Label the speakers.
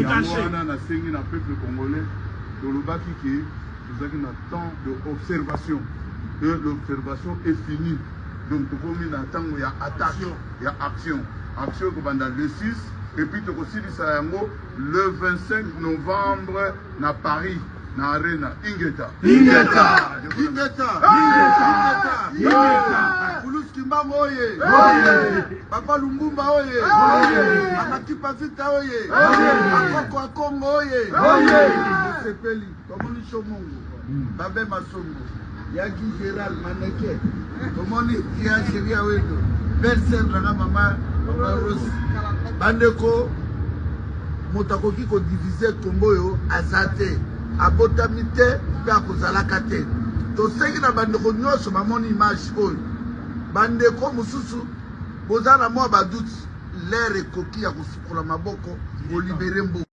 Speaker 1: Yango wana nasengi na peuple congolais, tolobaki ke tozalaki na temps de observation et l'observation est finie. Donc tokomi na ntango ya attaque, ya action. Action ekobanda le 6 et puis tokosilisa yango le 25 novembre na Paris, na Arena. Ingeta!
Speaker 2: Ingeta! Ingeta! Ingeta! Ingeta! Kulus Kimbangu oye! Oye! Papa Lumbumba oye! Oye! Mama Kipavita oye! Oye! Akoko Akongo oye! Oye! Tosepeli, tomoni Shomongo, Babe Masongo, Yaki Gérald Maneke, tomoni Tia Sheria Wendo, belle sœur nanga mama mama Rose. Bandeko, moto akoki kodivise Kongo oyo aza te, abotami te mpe akozalaka te. Tosengi na bandeko nyonso bamoni image oyo, bandeko mosusu boza na mwa badoute, l'heure ekoki ya kosukola maboko, kolibere mboka.